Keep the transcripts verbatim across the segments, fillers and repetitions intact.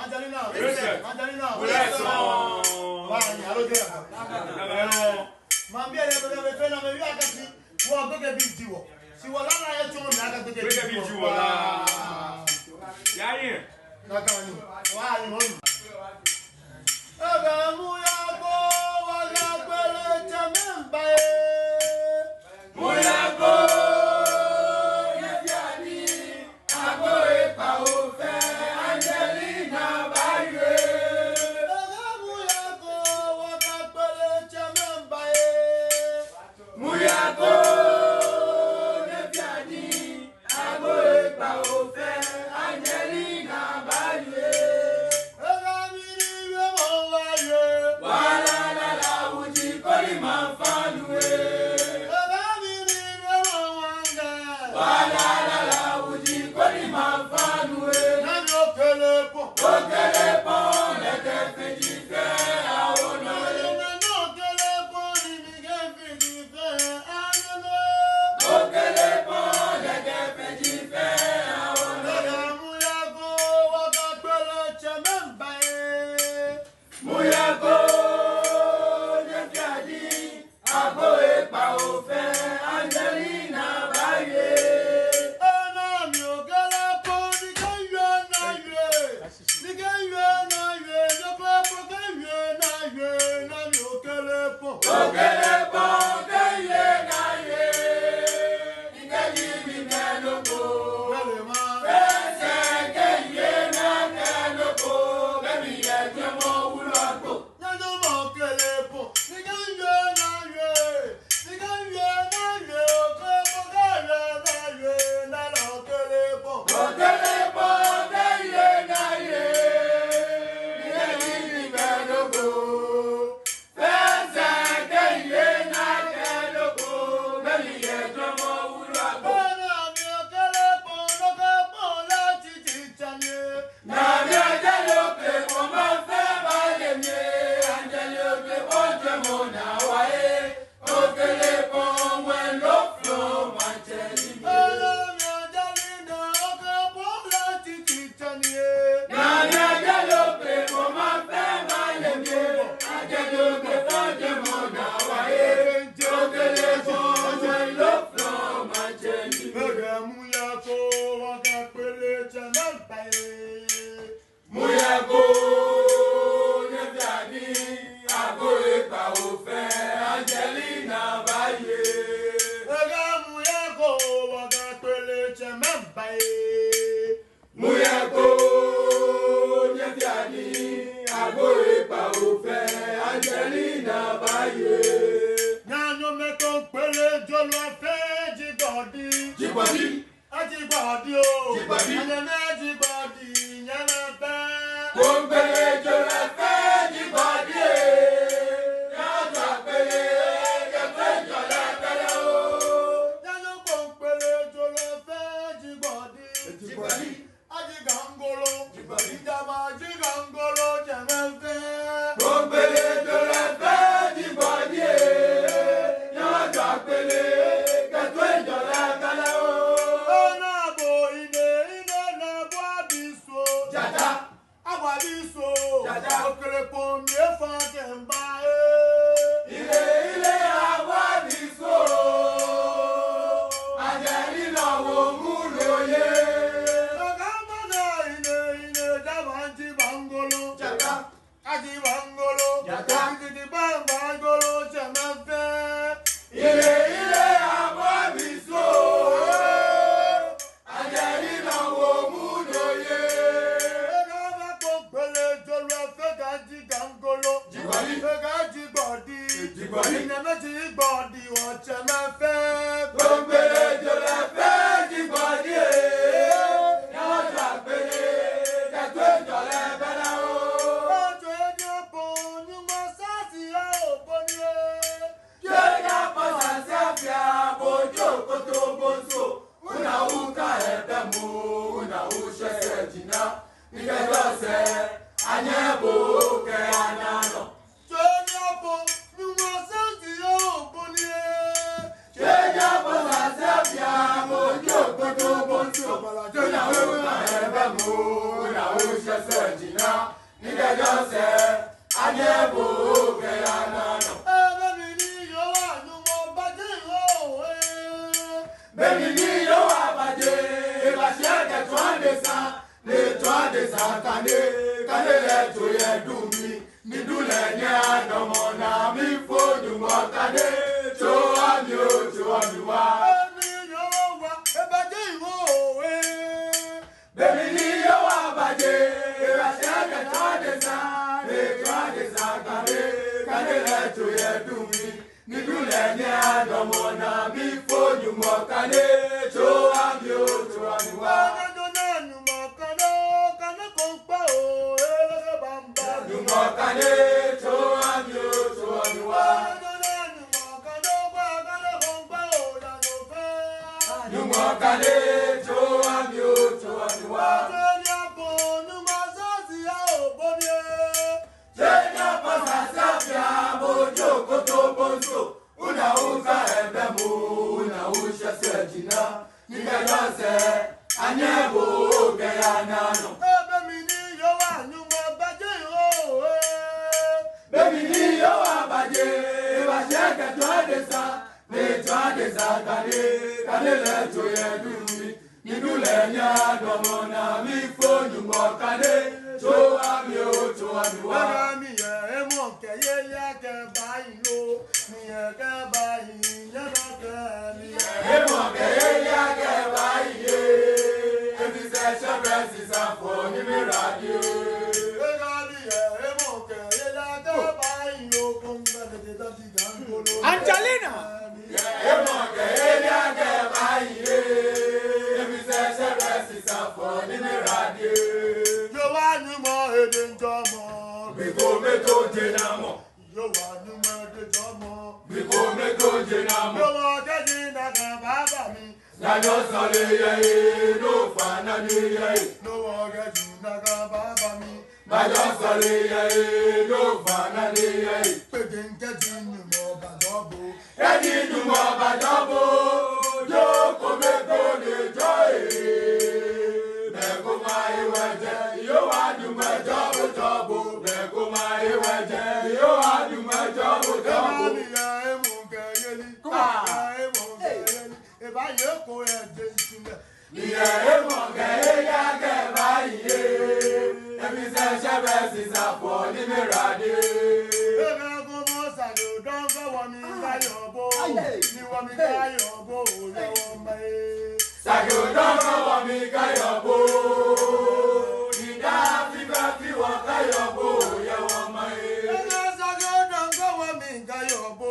Angelina. Vincent. Angelina. Wilson. Waa, ni alo jɛ. Ɛɛ, maŋbii lɛ, bɛ, bɛ, bɛ, fɛɛ ni amɛwie akɛ shi, wɔ gbekɛbii ji wɔ. Shi wɔlala yɛ tsɔɔ mi akɛ gbekɛbii ji wɔ. Gbekɛbii ji wɔ. Yaa yɛ. Nakai nɔŋŋ. Waa, ni mɔ nu. Ɛɛ, mɔ ya ko, wɔkɛ kpele tsɛmɛi ba ee. Mɔ ya ko, nyɛ fɛɛ ni, agbo ekpaa ofɛ, Angelina baawie. Ɛɛ, mɔ ya ko, wɔkɛ kpele tsɛmɛi ba ee. Mɔ ya ko, nyɛ fɛɛ ni, agbo ekpaa ofɛ, Angelina baawie. Ɛɛ, mɔ ni wie mɔ baawie. Walala wuji koni mafanu ee. Ɛɛ, mɔ ni wie mɔ baawie. Walala wuji koni mafanu ee. Naa mi okɛlɛ pɔŋ. Okɛlɛ pɔŋ, lɛ kɛ fiji fɛɛ awo nɔ ee. Naa mi okɛlɛ pɔŋ, ni mi kɛ fiji fɛɛ awo nɔ ee. Okɛlɛ pɔŋ, lɛ kɛ fiji fɛɛ awo nɔ ee. Ɛɛ, mɔ ya ko, wɔkɛ kpele tsɛmɛi ba ee. Mɔ ya ko, nyɛ fɛɛ ni, agbo ekpaa ofɛ, Angelina baawie. Ɛɛ, naa mi okɛlɛ pɔŋ, ni kɛ wie naa wie. Ni kɛ wie naa wie, ni kɛ pɔŋ kɛ wie naa wie, naa mi okɛlɛ pɔŋ. Okɛlɛ pɔŋ kɛ wie naa wie. Ni kɛ yi mi kɛ nɔ ko. Wele ma. Fɛɛ sɛɛ kɛ wie naa kɛ nɔ ko. Bɛ mi yɛ jɛmɔ wulɔ ko. Nyanyɔŋmɔ kɛlɛ pɔŋ, ni kɛ wie naa wie, ni kɛ wie naa wie, okɛlɛ pɔŋ kɛ wie naa wie, naa lɛ okɛlɛ pɔŋ. Okɛlɛ pɔŋ kɛ wie naa wie, ni kɛ yi mi kɛ nɔ ko. Fɛɛ sɛɛ kɛ wie naa kɛ nɔ ko, bɛ mi yɛ jɛmɔ wulɔ ko. Naa mi okɛlɛ pɔŋ, nɔ kɛ pɔŋ lɛ titi tsɛ mi. Naa mi ajalo kɛ pɔŋ mafee male mi, ajalo kɛ pɔŋ jɛmɔ naa wa ee, okɛlɛ pɔŋ wɛ lɔ flɔ maŋtsɛ ni mi. Naa mi ajalo naa okɛ pɔŋ lɛ titi tsɛ mi ee. Naa mi ajalo kɛ pɔŋ mafee male mi, ajalo kɛ pɔŋ jɛmɔ naa wa ee, okɛlɛ pɔŋ wɛ lɔ flɔ maŋtsɛ ni mi. Ɛɛ, mɔ ya ko, wɔkɛ kpele tsɛmɛi ba ee. Mɔ ya ko, nyɛ fɛɛ ni, agbo ekpaa ofɛ, Angelina baawie. Ɛɛ, mɔ ya ko, wɔkɛ kpele tsɛmɛi ba ee. Mɔ ya ko, nyɛ fɛɛ ni, agbo ekpaa ofɛ, Angelina baawie. Nyanyɔŋmɔ ko kpele jɔlɔ fɛɛ ji gbɔdi. Ji gbɔdi. Aji gbɔdi oo. Ji gbɔdi. Anyɛmɛi ji gbɔdi, nyɛmɛi fɛɛ. Kɔŋkɔlɔ jɔlɔ fɛɛ ji gbɔdi ee. Nyɛtswa kpele, kɛtswa jɔlɔ kɛlɛ oo. Nyanyɔŋmɔ kɔŋkɔlɔ jɔlɔ fɛɛ ji gbɔdi. Ji gbɔdi. Aji gaŋgolo. Ji gbɔdi. Nyɛmɛi ji gaŋgolo, nyɛmɛi fɛɛ. Kɔŋkɔlɔ jɔlɔ fɛɛ ji gbɔdi ee. Nyɛtswa kpele, kɛtswa jɔlɔ kɛlɛ oo. Ona bo ine, ine na bo abiso. Jaja. Awa abiso. Jaja. Okɛlɛ pɔŋ mi efã kɛmba ee. Ile, ile awa abiso. Ajali na wo mu lo ye. Okamba na ine, ine daba nji bangolo. Jaja. Aji bangolo. Jaja. Aji bangolo, jama fɛɛ. Ile, ile, awa abiso. Ajali na wo mu lo ye. Ega ba kɔŋkɔlɔ jɔlɔ fɛɛ kɛji gaŋgolo. Ji gbɔdi. Fɛɛ kɛji gbɔdi. Ji gbɔdi. Nyɛmɛi ji gbɔdi, wɔtsɛmɛi fɛɛ. Kɔŋkɔlɔ jɔlɔ fɛɛ ji gbɔdi ee. Nyɛtswa kpele, kɛtswa jɔlɔ kɛlɛ oo. Ojo ejo po, Nyɔŋmɔ sasi ya oboni ee. Jɔja po sasi afia, bo jo koto bonso. Una uka ebɛ mo, una ushe se jina. Ni kɛ jɔ se, anyɛ bo kɛ ana nɔ. Jɔja po, Nyɔŋmɔ sasi ya oboni ee. Jɔja po sasi afia, bo jo koto bonso. Una uka ebɛ mo, una ushe sɛɛ jina, ni kɛjɛ sɛɛ, anyɛ bo kɛya naa nɔ. Ee, be mli ni Yehowa Nyɔŋmɔ baje oo, ee. Be mli ni Yehowa baje, ebashi akɛ tswa adesa, ni tswa adesa kane, kane lɛ tso yɛ duŋ mli, ni duŋ lɛ nyɛɛɛ adamɔ naa mli fo Nyɔŋmɔ kane, tso ha mi oo, tso ha mi waa. Be mli ni Yehowa, ebaje oo, ee. Be mli ni Yehowa baje, ebashi akɛ tswa adesa, ni tswa adesa kane, kane lɛ tso yɛ duŋ mli, ni duŋ lɛ nyɛɛɛ adamɔ naa mli fo Nyɔŋmɔ kane, tso ha mi oo, tso ha mi waa. Kane Nyɔŋmɔ kane, kane kɔŋkpɛ oo, ee, lɛ kɛ bamba. Nyɔŋmɔ kane, tso ha mi oo, tso ha mi waa. Nyɔŋmɔ kane, tso ha mi oo, tso ha mi waa. Tsɛ nyɛkpa sasafia bo jo koto bonso. Una usa ebɛ mo, una usha sɛɛ jina, ni kɛjɛ sɛɛ, anyɛ bo kɛya naa nɔ. Ee, be mli ni Yehowa Nyɔŋmɔ baje oo, ee. Be mli ni Yehowa baje, ebashi akɛ tswa adesa, ni tswa adesa kane, kane lɛ tso yɛ duŋ mli, ni duŋ lɛ nyɛɛɛ adamɔ naa mli fo Nyɔŋmɔ kane, tso ha mi oo, tso ha mi waa. Miyɛ hemɔkɛyeli akɛba yi oo, miyɛ kɛba yi, nyɛba kɛ miyɛ. Hemɔkɛyeli akɛba yi ee, ebi sɛ shɛ brɛ sisa fɔ ni mi radio. Ega miyɛ hemɔkɛyeli akɛba yi oo, kɔŋgbɛ lɛ de dati Angelina. Hemɔkɛyeli akɛba yi ee, ebi sɛ shɛ brɛ sisa fɔ ni mi radio. Yehowa Nyɔŋmɔ ede jɔɔmɔ. Biko mɛɛ too je naa mɔ. Yehowa Nyɔŋmɔ ede jɔɔmɔ. Biko mɛɛ too je naa mɔ. Yehowa kɛji nakai baba mi. Nyanyɔ sɔle yɛ ee, no fa na ni yɛ ee. Yehowa kɛji nakai baba mi. Nyanyɔ sɔle yɛ ee, no fa na ni yɛ ee. Kpede ŋkɛji Nyɔŋmɔ bajɔɔ bo. Kɛji Nyɔŋmɔ bajɔɔ bo, yoo kome ko ni jɔɔ ee. Mɛi komɛi ewɛ jɛ, Yehowa Nyɔŋmɔ jɔɔ bo jɔɔ bo. Mɛi komɛi ewɛ jɛ, Yehowa Nyɔŋmɔ jɔɔ bo jɔɔ bo. Miyɛ hemɔkɛyeli, miyɛ hemɔkɛyeli. Eba yɛ ko yɛ jɛnti mɛ. Miyɛ hemɔkɛyeli akɛba yi ee, ebi sɛ shɛ brɛ sisa fɔ ni mi radio. Ega kɔmɔ sake odɔŋ kɛ wɔ mikayɔɔ bo. Ni wɔ mikayɔɔ bo, yɛ wɔmai. Sake odɔŋ kɛ wɔ mikayɔɔ bo. Ni daa fiba fi wɔkayɔɔ bo, yɛ wɔmai. Ega sake odɔŋ kɛ wɔ mikayɔɔ bo.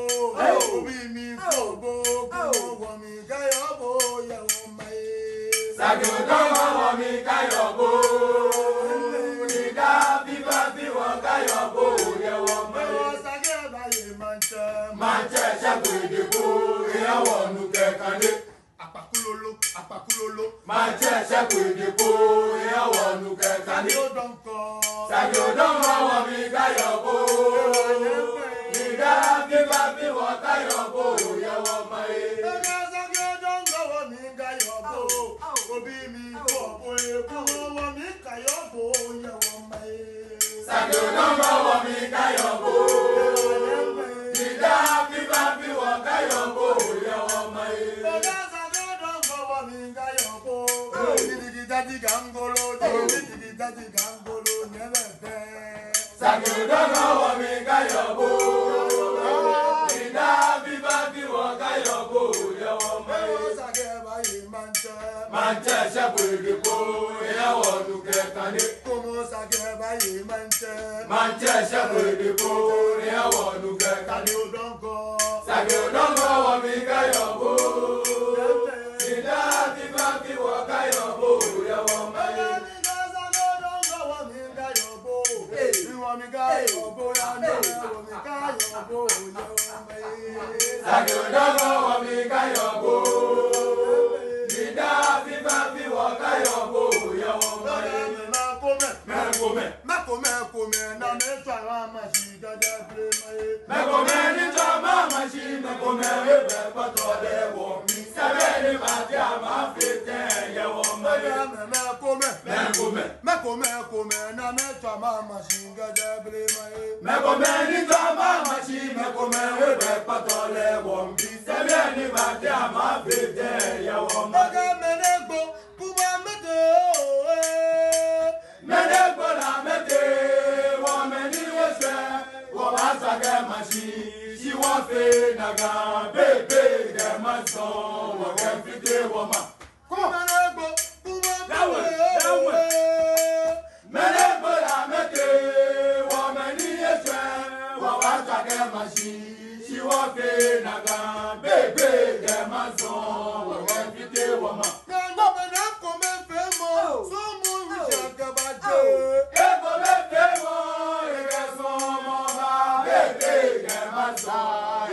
Obi mi fo bo, kɔmɔ wɔ mi kayɔɔ bo yɛ wɔmai. Sake odɔŋ kɛ wɔ mikayɔɔ bo. Ni daa fiba fi wɔkayɔɔ bo yɛ wɔmai. Sake baye maŋtsɛ. Maŋtsɛ shɛ ko ede po, eha wɔ nu kɛ kane. Akpakulolo, akpakulolo. Maŋtsɛ shɛ ko ede po, eha wɔ nu kɛ kane. Sake odɔŋ kɛ wɔ mikayɔɔ bo. Ni daa fiba fi wɔkayɔɔ bo yɛ wɔmai. Obi mi fo bo, kɔmɔ wɔ mikayɔɔ bo yɛ wɔmai. Sake odɔŋ kɛ wɔ mikayɔɔ bo. Ni daa fiba fi wɔkayɔɔ bo yɛ wɔmai. Sake odɔŋ kɛ wɔ mikayɔɔ bo. Jigijigija jigangolo, jigijigija jigangolo, nyɛbɛ bɛ. Sake odɔŋ kɛ wɔ mikayɔɔ bo. Ni daa fiba fi wɔkayɔɔ bo yɛ wɔmai. Sake baye maŋtsɛ. Maŋtsɛ shɛ ko ede po, eha wɔ nu kɛ kane. Kɔmɔ sake baye maŋtsɛ. Maŋtsɛ shɛ ko ede po, eha wɔ nu kɛ kane. Sake odɔŋ kɛ. Sake odɔŋ kɛ wɔ mikayɔɔ bo. Ni daa fiba fi wɔkayɔɔ bo yɛ wɔmai. Sake odɔŋ kɛ wɔ mikayɔɔ bo. Ni daa fiba fi wɔkayɔɔ bo yɛ wɔmai. Mɛi komɛi, mɛi komɛi, mɛi komɛi ni tswa amɛmashi kɛjɛ blema lɛ. Mɛi komɛi ni tswa amɛmashi, mɛi komɛi ebɛ kpɔtɔ lɛ wɔmiibi. Sɛbɛ ni baate amɛfite yɛ wɔmaŋ lɛ. Mɛi komɛi, mɛi komɛi, mɛi komɛi, mɛi komɛi ni tswa amɛmashi kɛjɛ blema lɛ. Mɛi komɛi ni tswa amɛmashi, mɛi komɛi ebɛ kpɔtɔ lɛ wɔmiibi. Sɛbɛ ni baate amɛfite yɛ wɔmaŋ lɛ. Mɛi ni gbo, kuma mɛi tee oo, eh. Mɛi ni gbo lɛ amɛtee, wɔmɛi ni wɔshwɛ, wɔbaatswa kɛmashi, shi wɔfee nakai, bebe kɛ maŋsɔ, wɔkɛfite wɔmaŋ. Mɛi ni gbo, kuma mɛi tee oo, eh. Mɛi ni gbo lɛ amɛtee, wɔmɛi ni wɔshwɛ, wɔbaatswa kɛmashi, shi wɔfee nakai, bebe kɛ maŋsɔ, wɔkɛfite wɔmaŋ. Nyɔŋmɔ, mɛi komɛi feemɔ, sɔɔmɔ, ŋshɔ kɛba je. Ekomɛi feemɔ, ekɛ sɔɔmɔ ba, bebe kɛ maŋsɔ,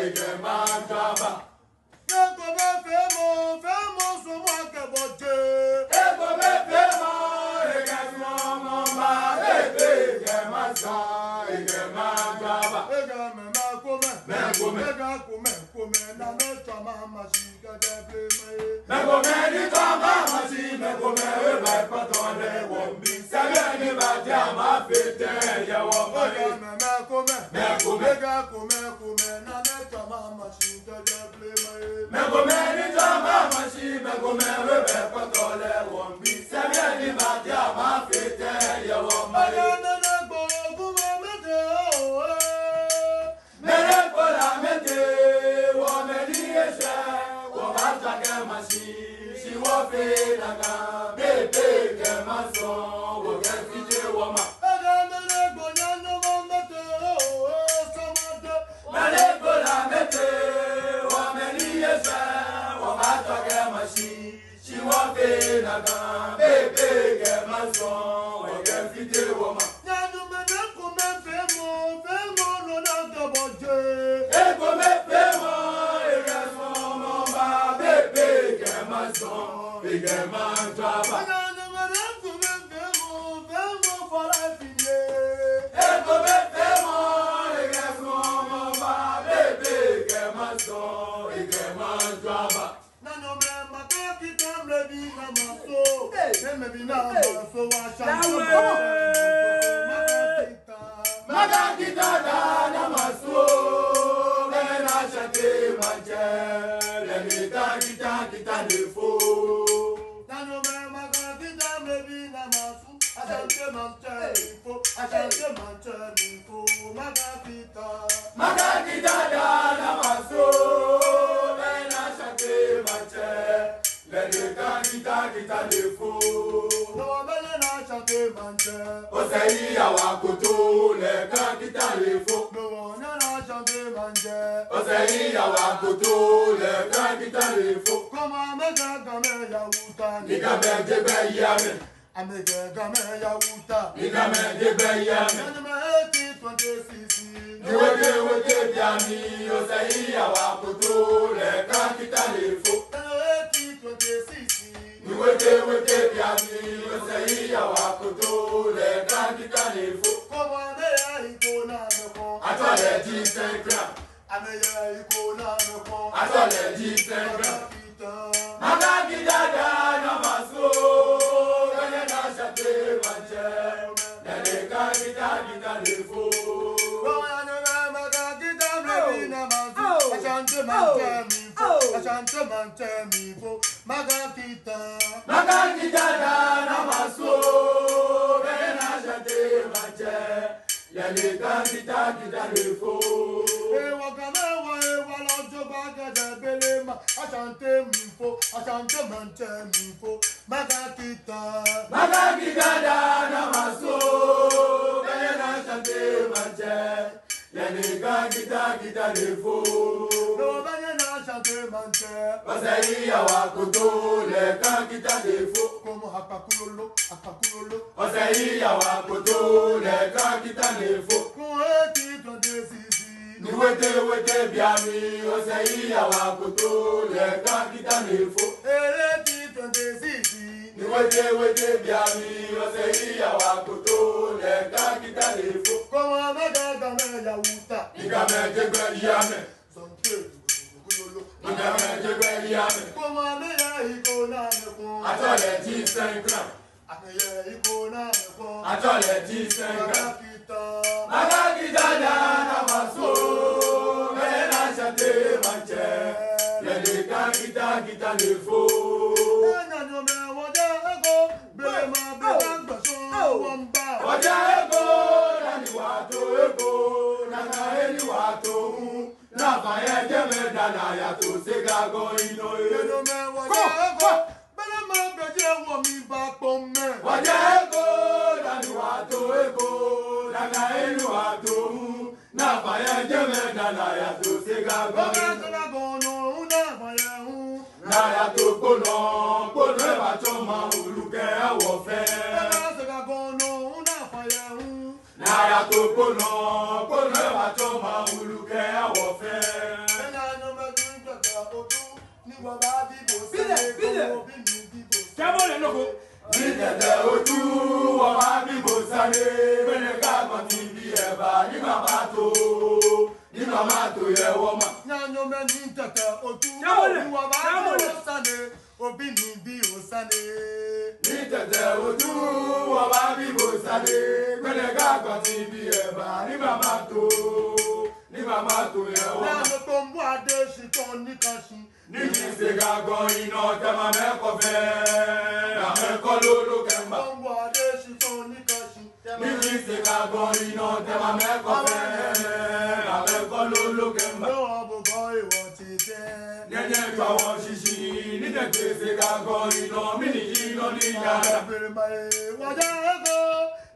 ekɛ maŋtswaa ba. Mɛi komɛi feemɔ, feemɔ sɔɔmɔ kɛba je. Ekomɛi feemɔ, ekɛ sɔɔmɔ ba, bebe kɛ maŋsɔ, ekɛ maŋtswaa ba. Ekɛ mɛi, mɛi komɛi, mɛi komɛi, ekɛ komɛi, komɛi ni amɛtswa amɛmashi kɛjɛ blema lɛ. Mɛi komɛi ni tswa amɛmashi, mɛi komɛi ebɛ kpɔtɔ lɛ wɔmiibi. Sɛbɛ ni baate amɛfite yɛ wɔmaŋ lɛ. Ekɛ mɛi, mɛi komɛi, mɛi komɛi, ekɛ komɛi, komɛi ni amɛtswa amɛmashi kɛjɛ blema lɛ. Mɛi komɛi ni tswa amɛmashi, mɛi komɛi ebɛ kpɔtɔ lɛ wɔmiibi. Sɛbɛ ni baate amɛfite yɛ wɔmaŋ lɛ. Mɛi ni gbo, kuma mɛi tee oo, eh. Mɛi ni gbo lɛ amɛtee, wɔmɛi ni wɔshwɛ, wɔbaatswa kɛmashi, shi wɔfee nakai, bebe kɛ maŋsɔ, wɔkɛfite wɔmaŋ. Ekɛ mɛi ni gbo, Nyɔŋmɔ, mɛi tee oo, eh, sɔɔmɔ tee. Mɛi ni gbo lɛ amɛtee, wɔmɛi ni wɔshwɛ, wɔbaatswa kɛmashi, shi wɔfee nakai, bebe kɛ maŋsɔ, wɔkɛfite wɔmaŋ. Nyɔŋmɔ, mɛi komɛi feemɔ, feemɔ nɔ ni akɛba je. Ekomɛi feemɔ, ekɛ sɔɔmɔ ba, bebe kɛ maŋsɔ, ekɛ maŋtswaa ba. Nyɔŋmɔ, mɛi komɛi feemɔ, feemɔ fɔlɛ fini. Ekomɛi feemɔ, ekɛ sɔɔmɔ ba, bebe kɛ maŋsɔ, ekɛ maŋtswaa ba. Nanemɛi, Maga Kita mlɛbi ni masu. Hey. Mɛi mlɛbi ni masu, Ashanti. Maga Kita. Maga Kita daa ni masu. Mɛi ni Ashanti maŋtsɛ. Lɛ ni ta kita kita lɛ fo. Nanemɛi, Maga Kita mlɛbi ni masu. Ashanti maŋtsɛ mli fo, Ashanti maŋtsɛ mli fo, Maga Kita. Maga Kita daa ni masu, mɛi ni Ashanti maŋtsɛ. Lɛ ni ta kita kita lɛ fo. Nɔ mɛi ni Ashanti maŋtsɛ. Osɛɛ Yawa Koto lɛ ta kita lɛ fo. Nɔ mɛi ni Ashanti maŋtsɛ. Osɛɛ Yawa Koto lɛ ta kita lɛ fo. Kɔmɔ amɛkɛ Gamɛi aya wuta. Ni Gamɛi jɛ bɛ ya mɛ. Amɛkɛ Gamɛi aya wuta. Ni Gamɛi jɛ bɛ ya mɛ. Nyɔŋmɔ eighteen twenty-six. Ni wete wete bianɛ, Osɛɛ Yawa Koto lɛ ta kita lɛ fo. Nyɔŋmɔ eighteen twenty-six. Ni wete wete bianɛ, Osɛɛ Yawa Koto lɛ ta kita lɛ fo. Kɔmɔ amɛya iko ni amɛkɔ. Atsɛɔ lɛ G Sankra. Amɛya iko ni amɛkɔ. Atsɛɔ lɛ G Sankra. Maga Kita daa ni masu, mɛi ni Ashanti maŋtsɛ. Lɛ ni ta kita kita lɛ fo. Maga Kita mlɛbi ni masu, Ashanti maŋtsɛ mli fo, Ashanti maŋtsɛ mli fo. Maga Kita. Maga Kita daa ni masu, mɛi ni Ashanti maŋtsɛ. Lɛ ni ta kita kita lɛ fo. Ewa Gamɛi wa ewa lɔ jogbaŋŋ kɛjɛ blema. Ashanti mli fo, Ashanti maŋtsɛ mli fo. Maga Kita. Maga Kita daa ni masu, mɛi ni Ashanti maŋtsɛ. Lɛ ni ta kita kita lɛ fo. Nɔ mɛi ni Ashanti maŋtsɛ. Osɛɛ Yawa Koto lɛ ta kita lɛ fo. Kɔmɔ Akpakulolo, Akpakulolo. Osɛɛ Yawa Koto lɛ ta kita lɛ fo. Kɔmɔ eighteen twenty-six. Ni wete wete bianɛ, Osɛɛ Yawa Koto lɛ ta kita lɛ fo. Eighteen twenty-six. Ni Weje, weje, biami, ose iya wa koto, le ka kita le fo. Kɔma mɛ ga ga mɛ ya wuta. Ni ga mɛ je gbɛ ya mɛ. Sɔnte, gulolo. Ni ga mɛ je gbɛ ya mɛ. Kɔma mɛ ya iko na mɛ ko. Atsɔ lɛ ji sɛnkra. Amɛ ya iko na mɛ ko. Atsɔ lɛ ji sɛnkra. Mɛ ga kita. Mɛ ga kita ja na maso. Mɛ na shate manche. Lɛ le ka kita kita le fo. Ena no mɛ wɔja eko. Blema, blema, gbaso, wɔmba. Wɔja eko, na ni wato eko, na na eni wato hu. Na faya jɛmɛ dana yato sega gɔŋ inɔ e. Eno mɛ wɔja eko. Blema, blema, wɔmiiba kpɔmɛ. Wɔja eko, na ni wato eko, na na eni wato hu. Na faya jɛmɛ dana yato sega gɔŋ. Oga sega gɔŋ nɔ, na faya hu. Na yato kponɔ, kponɔ eba tsɔ ma wulu kɛ awɔ fɛɛ. Oga sega gɔŋ nɔ, na faya hu. Na yato kponɔ, kponɔ eba tsɔ ma wulu kɛ awɔ fɛɛ. Ena no mɛ tu jɔta otu. Ni wɔbaabi bo sane, bi lɛ, bi lɛ. Kɔmɔ bi mi bi bo sane. Kɛmɔ lɛ noko. Ni Tɛtɛ Otu, wɔbaabi bo sane. Mɛni ka kɔti bi eba, ni mama to, ni mama to yɛ wɔma. Nyanyɔmɛ ni Tɛtɛ Otu, kɛmɔ lɛ, ni wɔbaabi bo sane. Obi ni bi osane. Ni Tɛtɛ Otu, wɔbaabi bo sane. Mɛni ka kɔti bi eba, ni mama to, ni mama to yɛ wɔma. Nyanyɔ kpombo ade shi tɔn ni kashi. Ni ji sega gɔŋ inɔ tɛmɛ amɛkɔ fɛɛ, amɛkɔ lolo kɛmba. Ni ji sega gɔŋ inɔ tɛmɛ amɛkɔ fɛɛ, amɛkɔ lolo kɛmba. Nyɛnyɛ jwa wɔ shishi, ni ji sega gɔŋ inɔ, mɛni ji nɔ ni ya.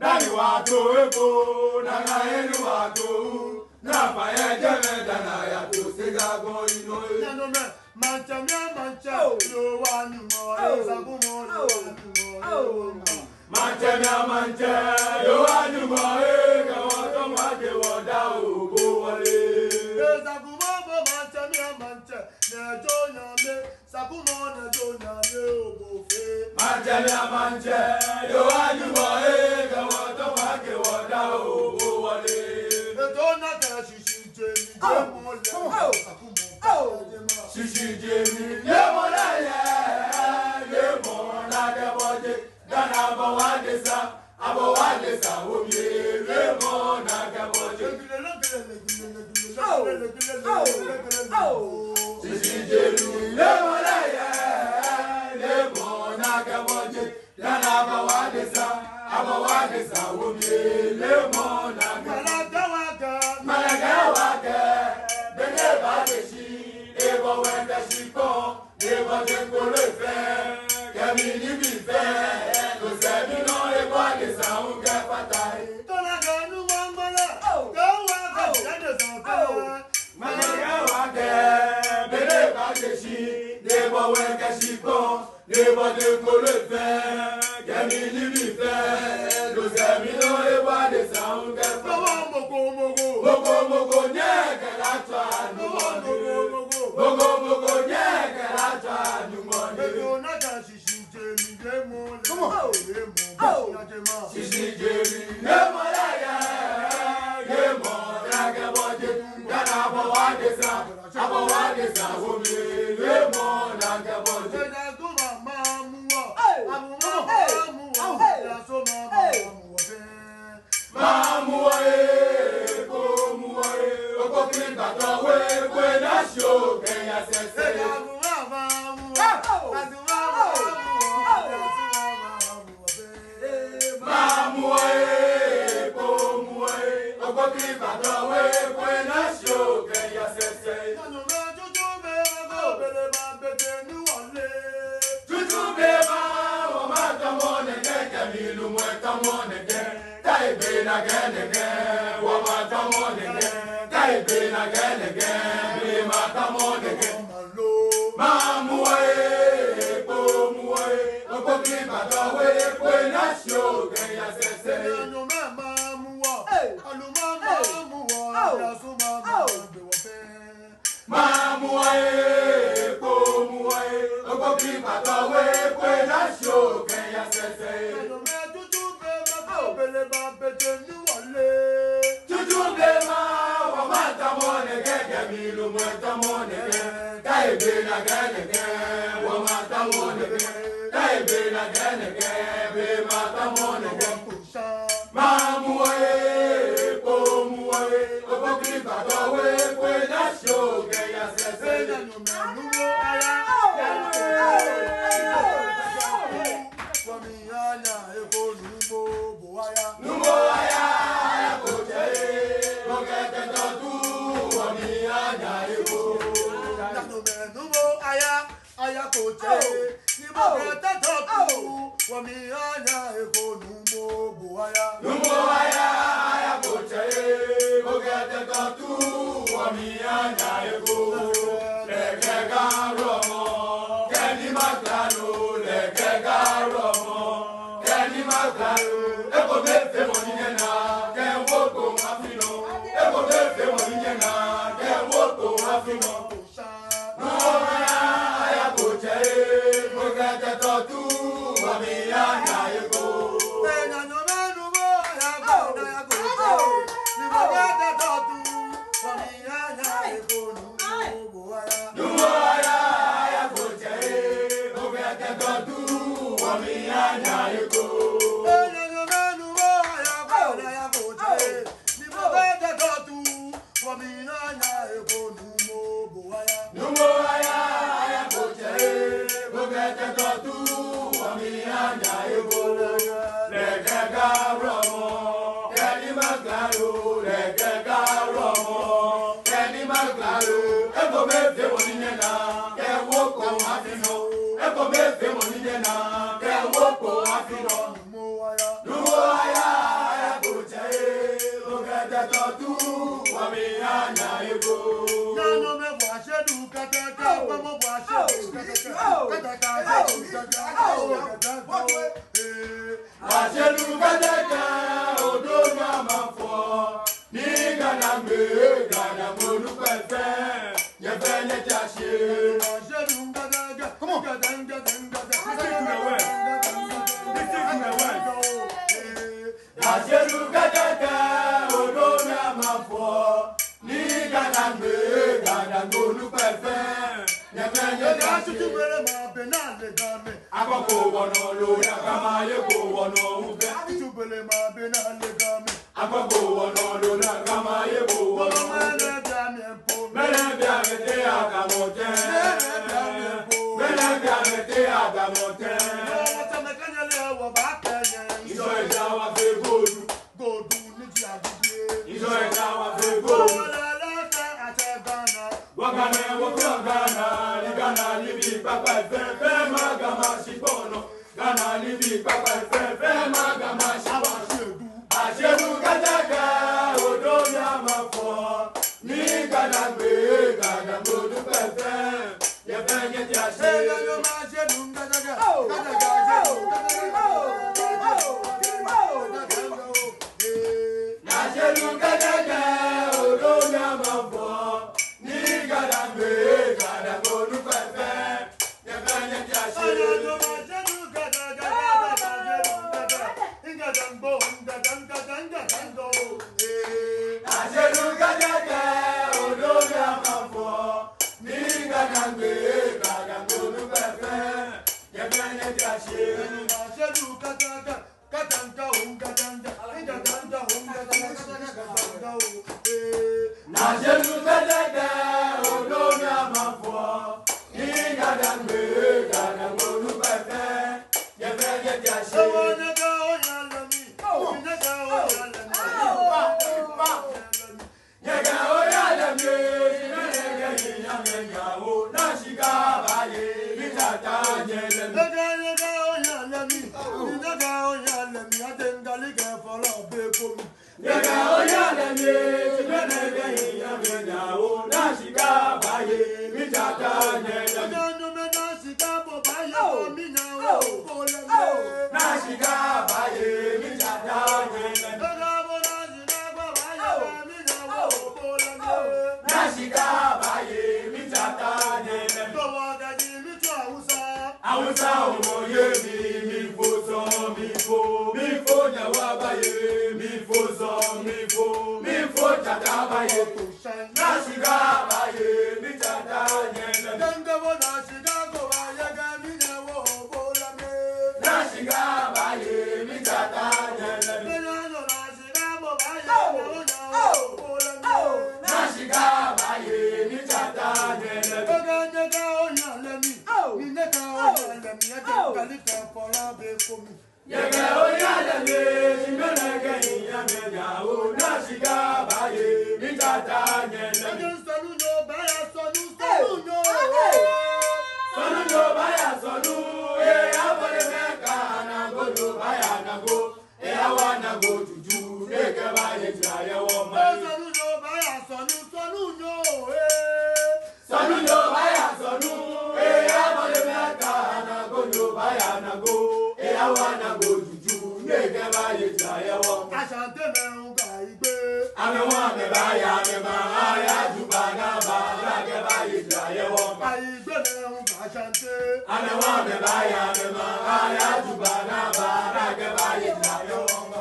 Dani wato eko, dani eni wato. Na faya jɛmɛ dana yato sega gɔŋ inɔ e. Nyanyɔmɛ, maŋtsɛ mli maŋtsɛ, yoo wa Nyɔŋmɔ e, Sakumɔ yoo wa Nyɔŋmɔ e. Maŋtsɛ mli maŋtsɛ, yoo wa Nyɔŋmɔ e, kɛ wɔtɔ wa kɛ wɔda o bo wɔle. E Sakumɔ bo maŋtsɛ mli maŋtsɛ, nɛ jo nyame. Sakumɔ nɛ jo nyame obo fɛɛ. Maŋtsɛ mli maŋtsɛ, yoo wa Nyɔŋmɔ e, kɛ wɔtɔ wa kɛ wɔda o bo wɔle. Eto na kɛ shishi jɛmɛ, jɛmɔ lɛ. Sakumɔ. Shishi jɛmɛ, jɛmɔ lɛ yɛ, jɛmɔ na kɛ bɔ jɛ. Dana abɔ wa desa, abɔ wa desa, omi e, jɛmɔ na kɛ bɔ jɛ. Shishi jɛmɛ, jɛmɔ lɛ yɛ, jɛmɔ na kɛ bɔ jɛ. Dana abɔ wa desa, abɔ wa desa, omi e, jɛmɔ na kɛ. Malaka wa kɛ, malaka wa kɛ, bene ba de shi, ebɔ wɛ kɛ shi kɔ. Ebɔ je kpolo fɛɛ, kɛ mi ni mi fɛɛ, no sɛɛ mi nɔ ebɔ adesa hu kɛ fata e. Tona kɛ nu mama la, kɛ wa kɛ adesa fɛɛ. Mama kɛ wa kɛ, bene ba je shi, ebɔ wɛ kɛ shi kɔ, ebɔ je kpolo fɛɛ, kɛ mi ni mi fɛɛ, no sɛɛ mi nɔ ebɔ adesa hu kɛ fata. Moko moko, moko moko nyɛ kɛ la tɔ anu mɔ ni. Moko moko nyɛ kɛ la tɔ anu mɔ ni. Come on. Shishi jɛmɛ, jɛmɔ lɛ yɛ, jɛmɔ na kɛ bɔ jɛ. Dana abɔ wa desa, abɔ wa desa, omi e, jɛmɔ na kɛ bɔ jɛ. Mamu wa e, ko mu wa e, okpokpoi kpatɔ we, ko e na shi o kɛ ya sɛsɛ. Mamu wa e, ko mu wa e, okpokpoi kpatɔ we, ko e na shi o kɛ ya sɛsɛ. Tutu be ma, wɔma tamɔ nɛkɛ, kɛ mi lumɔ tamɔ nɛkɛ. Taibe na kɛ nɛkɛ, wɔma tamɔ nɛkɛ. Taibe na kɛ nɛkɛ, mi ma tamɔ nɛkɛ. Mamu wa e, ko mu wa e, okpokpoi kpatɔ we, ko e na shi o kɛ ya sɛsɛ. Mamu wa e, ko mu wa e, okpokpoi kpatɔ we, ko e na shi o kɛ ya Tutu blema, wɔmaŋ tamɔ nɛkɛ, kɛ miilumɔ tamɔ nɛkɛ, kɛ ebe nakai nɛkɛ, wɔmaŋ tamɔ nɛkɛ, kɛ ebe nakai nɛkɛ, blema tamɔ nɛkɛ. Mamu waye, ko mu waye, obokiri bato we, ko ina sho ke ya sese. Numo aya, aya ko tsɛ, okɛtɛ tɔ tu, wɔmiiya nya eko. Numo aya, aya ko tsɛ, ni bo kɛtɛ tɔ tu, wɔmiiya nya eko, numo bo aya. Numo aya, aya ko tsɛ, okɛtɛ tɔ tu, wɔmiiya nya eko. Lɛkɛ Ga wulɔmɔ, kɛ ni maŋ klalo, lɛkɛ Ga wulɔmɔ, kɛ ni maŋ klalo, ekomefeemɔ ni nyɛna, kɛ wɔkɔ wɔfee nɔ, ekomefeemɔ ni nyɛna, kɛ wɔkɔ wɔfee nɔ. Numo aya, aya ko tsɛ, okɛtɛ tɔ tu, wɔmiiya nya eko. Numo aya, aya ko tsɛ, okɛtɛ tɔ tu, wɔmiiya nya eko. Numo aya, aya ko tsɛ, okɛtɛ tɔ tu, wɔmiiya nya eko. Lɛkɛ Ga wulɔmɔ, kɛ ni maŋ klalo, lɛkɛ Ga wulɔmɔ, kɛ ni maŋ klalo, ekomefeemɔ ni nyɛna, kɛ wɔkɔ wɔfee nɔ, ekomefeemɔ ni nyɛna, kɛ wɔkɔ wɔfee nɔ. Numo aya, aya ko tsɛ, okɛtɛ tɔ tu, wɔmiiya nya eko. Ashelu kɛtɛkɛ, odo ni amafɔ, ni Ga-Dangme, Ga-Dangme onukpai fɛɛ, nyɛfɛɛ nyɛtsa shi. Come on. Listen to the word. Listen to the word. Ashelu kɛtɛkɛ, odo ni amafɔ, ni Ga-Dangme, Ga-Dangme onukpai fɛɛ, nyɛfɛɛ nyɛtsa shi. Akɔko wɔnɔ lo ya kama ye ko wɔnɔ ufɛ. Akɔko wɔnɔ lo ya kama ye ko wɔnɔ ufɛ. Mɛlɛ bi amɛteŋ akamɔ tɛ. Mɛlɛ bi amɛteŋ akamɔ tɛ. Ŋshɔ eda wa fe godu. Godu ni ji agidi. Ŋshɔ eda wa fe godu. Wala la ta ate Ghana. Wa Ghana, wa kula Ghana, ni Ghana nibii kpakpai fɛɛ, fɛɛ maŋ Ga maŋ shikpɔŋ nɔ. Ghana nibii kpakpai fɛɛ, fɛɛ maŋ Ga maŋ shikpɔŋ nɔ. Ashelu kɛtɛkɛ, odo ni amafɔ, ni Ga-Dangme, Ga-Dangme onukpai fɛɛ, nyɛfɛɛ nyɛtsa shi. Ashelu kɛtɛkɛ, odo ni amafɔ, ni Ga-Dangme, Ga-Dangme onukpai fɛɛ, nyɛfɛɛ nyɛtsa shi. Ashelu kɛtɛkɛ, odo ni amafɔ, ni Ga-Dangme, Ga-Dangme onukpai fɛɛ, nyɛfɛɛ nyɛtsa shi. Ashelu kɛtɛkɛ, Ashelu kɛtɛkɛ, odo ni amafɔ, ni Ga-Dangme, Ga-Dangme onukpai fɛɛ, nyɛfɛɛ nyɛtsa shi. Nyɛga oya lɛ mi, nyɛga oya lɛ mi, nyɛga oya lɛ mi. Mifo sɔŋŋ, mifo, mifo tsata baye. Naa shiga baye, mi tsata nyɛlɛ. Dangabo naa shiga ko baye, ga mi nyɛ wo bola mi. Naa shiga baye, mi tsata nyɛlɛ. Naa shiga baye, mi tsata nyɛlɛ. Nyɛkɛ oya lɛ mi, shi mɛni kɛ hiɛ mɛi ja o, naa shiga baye, mi tsata nyɛlɛ. Sɔnunyo baya sɔnu, sɔnunyo. Sɔnunyo baya sɔnu, ee, abɔle mɛi ka, nagonyo baya nago. Eyawa nago juju, nɛkɛ baye jara yɛ wɔŋ mli. Sɔnunyo baya sɔnu, sɔnunyo, ee. Sɔnunyo baya sɔnu, ee, abɔle mɛi ka, nagonyo baya nago. Eyawa nago juju, nɛkɛ baye jara yɛ wɔŋ mli. Ashantemɛi hu ka igbe. Amɛhu amɛbaya, amɛma, aya juba naa ba, nɛkɛ baye jara yɛ wɔŋ mli. Aigbe mɛi hu ka Ashante. Amɛhu amɛbaya, amɛma, aya juba naa ba, nɛkɛ baye jara yɛ wɔŋ mli.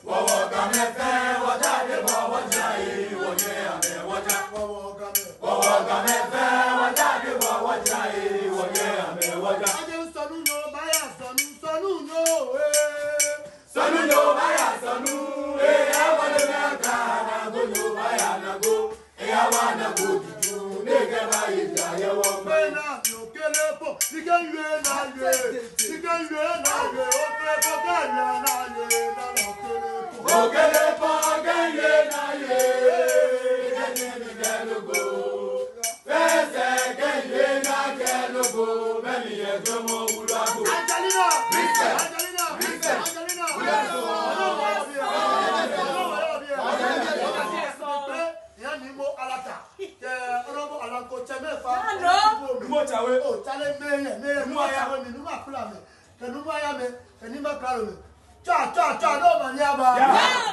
Wɔ, wɔ Gamɛi fɛɛ, wɔja de bɔ, wɔja ee, wɔnyɛ amɛ wɔja. Wɔ, wɔ Gamɛi. Wɔ, wɔ Gamɛi fɛɛ, wɔja de bɔ, wɔja ee, wɔnyɛ amɛ wɔja. Aje sɔnunyo baya sɔnu, sɔnunyo, ee. Sɔnunyo baya sɔnu, ee, abɔle mɛi ka, nagonyo baya nago. Eyawa nago juju, nɛkɛ baye jara yɛ wɔŋ mli. Bena mi okele po, ni kɛ yue na yue, ni kɛ yue na yue, okele po kɛ yue na yue, naa okele po. Okele po kɛ yue na yue, ni kɛ yue na yue. Fɛɛ sɛɛ kɛ yue na kɛ logo, mɛni yɛ jɔɔmɔ wulu agbo. Angelina! Respect! Angelina! Respect! Angelina! Wulu agbo. Yaa ni mo alata. Kɛ Honorable Alanko Tsɛmɛi fã. Hello. Numo Tsawe. O, Tsale mɛi yɛ, mɛi yɛ. Numo Tsawe mɛi, Numo Akula mɛi. Kɛ Numo Aya mɛi, kɛ Numo Akula mɛi. Tswa, tswa, tswa, no manye aba. Yeah.